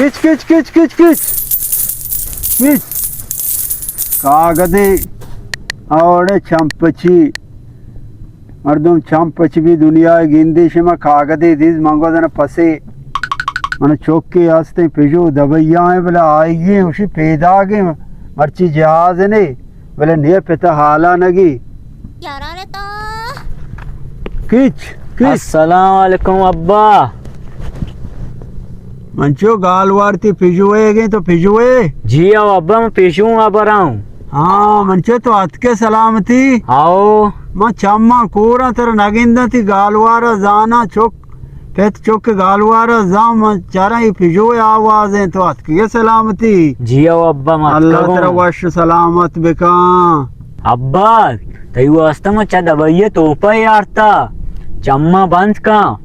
کچ، کچ، کچ، کچ، کچ۔ کچ۔ کاگدے اوڑے چمپچی۔ مردم چمپچ بی دنیا گندی، شما کاگدے دیز، من گوزن پسے۔ من چوکے ہستیں پژو دبیا ہیں، بلے آئیے، اشی پیداگیں، مرچی جہاز نے۔ بلے نیا پتا حالا نگی۔ یاران تا۔ کچ، کچ۔ السلام علیکم ابا۔ منچو گالوار تی پژوئے گئے تو پژوئے؟ جی او ابا، من پژو ہوں ابا راؤں۔ ہاں، منچو تو اتکے سلامتی؟ آؤ۔ من چماں کوراں تر نگنداں تی گالوار زاناں چک پت چک گالوار ء زام چاراں، اے پژو ء آواز انت۔ تو اتکگے سلامتی؟ جی او ابا، من اللہ اتکگوں۔ ترا وش سلامت بکاں۔ ابا، تئی واسطہ من چہ دبئی ء توپہ یارتا، چماں بند کاں۔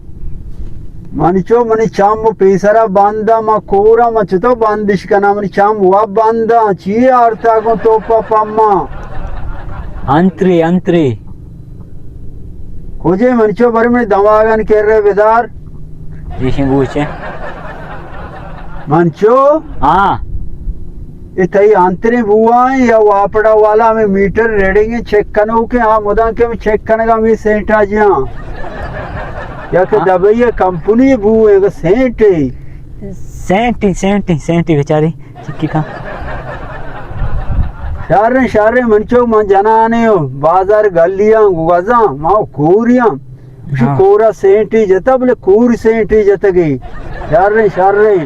منی چو، منی چم و پیسرا بند ء، من کوراں، من چتو بندش کناں؟ منی چم و بند ء، چی یارتا گوں توپہ پما؟ انترے، انترے۔ کجے منچو، بر منی دماغان کرے بدار۔ دیشیں گوچے۔ منچو؟ ہاں۔ اے تئی انتریں بوائیں یا واپڑا والا ہمیں میٹر ریڈنگ چیک کنو کہ ہاں مدان کہ ہمیں چیک کنگا ہمیں سینٹا جیاں۔ یا کہ ہاں۔ دبئی کمپنی بو ہے کہ سینٹ ہے۔ سینٹی، سینٹی، سینٹی بیچاری۔ چکی کن۔ شریں، شریں، من چو من جنانے و بازار گلیاں گوزاں، ما کوریاں۔ گوشی ہاں۔ کورا سینٹی جتا، بلے کور سینٹی جتگی۔ شریں، شریں۔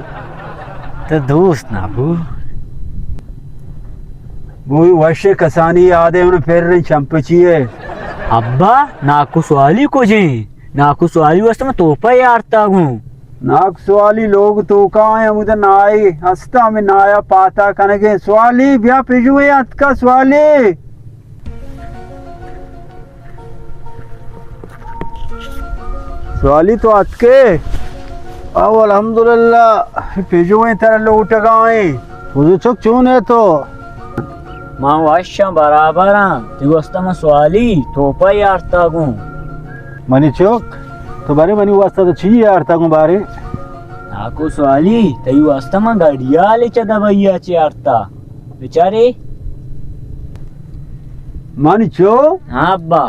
تو دوست نہ بو۔ بوئی وشے کسانی یادے من پھر رہی چمپچی ہے۔ ابا، ناکو سوالی کجیں؟ ناکو سوالی واسطہ من توپہ یارتا گوں۔ ناکو سوالی لوگ توکا ہیں، ہمودا نائے ہستا، ہمیں نایا پاتا کنگے۔ سوالی، بیا پژوئے اتکا سوالی۔ سوالی تو اتکے؟ او الحمدللہ، پژوئیں ترا لوٹگائیں۔ بزرگ چک چون ہے تو؟ ما وشاں برابراں، تئی واسطہ من سوالی توپہ یارتا گوں۔ منی چک، تو بارے منی واسطہ تو چی یارتا گوں بارے؟ ناکو سوالی، تئی واسطہ من گڑیالے چہ دبئی ء چہ یارتا۔ بچارے۔ منی چو؟ ہاں ابا۔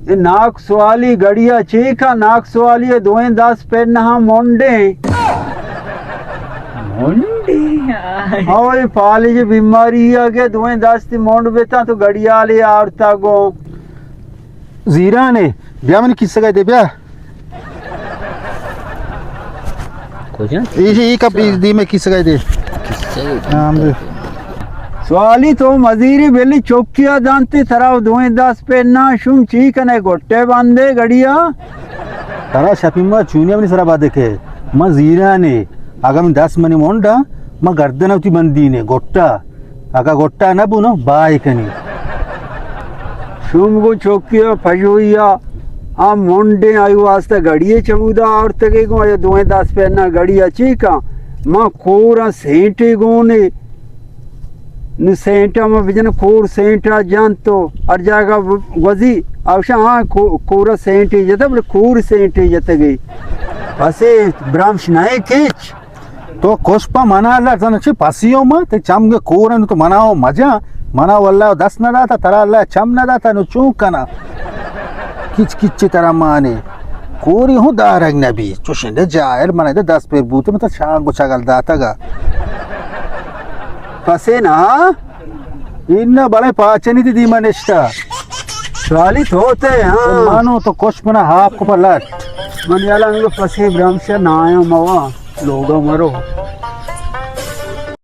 اے ناک سوالی گڑیا چے کا؟ ناک سوالی ء دوئیں دست پہ نہ منڈے۔ منڈے؟ ہاں، اے پالج بیماری ہے کہ دوئیں دست منڈ بیتا تو گڑیالے آورتا گوں۔ زیرانے، بیا منی کیسہ گئے دے بیا۔ کجا؟ ایشی ای کپ دی میں کیسہ گئے دے۔ کیسہ گئے دے۔ ہاں، ہم دے۔ سوالی تو مزیری بلی چوکیا دانتی ترا دوئیں دست پہ نہ شوم چی کنے گٹے باندے گڑیا۔ ترا شپی ما چونی منی سرا بادے کے۔ ما زیرانے۔ اگا من دست منی مونڈا، ما گردن ہوتی بندینے گٹا۔ اگا گٹا نہ بو نا، بائے کنی۔ شوم گوں چوکی ء پژوئی ء آ منڈیں آئی واسطہ گڑی ء چمودا آورتگے گوں آیا دوئیں دست پہ نہ گڑی ء چی کن؟ ما کور ء سینٹے گونے۔ نو سینٹ ء ما بجن کور سینٹ ء جان تو ہر جاگہ گوزی آوشا ہاں کو-، کور ء سینٹے جتا بلے کور سینٹے جتگے۔ پسے برامش نہ کچ۔ تو کش پہ منا اللہ زن چی پسیو ما، تے چم گے کورن تو منا و مجا، منا واللہ دست نہ داتا، ترا اللہ چم نہ داتا، نو چون کنا؟ کچ کچ ترا مانے۔ کوری ہوں دارگ نبی، چوشنڈے جاہل منا دے دست پہ بوتے، مطلب شان گو چگل داتا گا۔ پسے نا، ان بلے پاچنی دی دیما نشتا۔ سوالی تو تے، ہاں۔ مانو تو کش منا ہاپ کو پلٹ۔ من یالا انگو پسے برامشا نہ آیا موا، لوگا مرو۔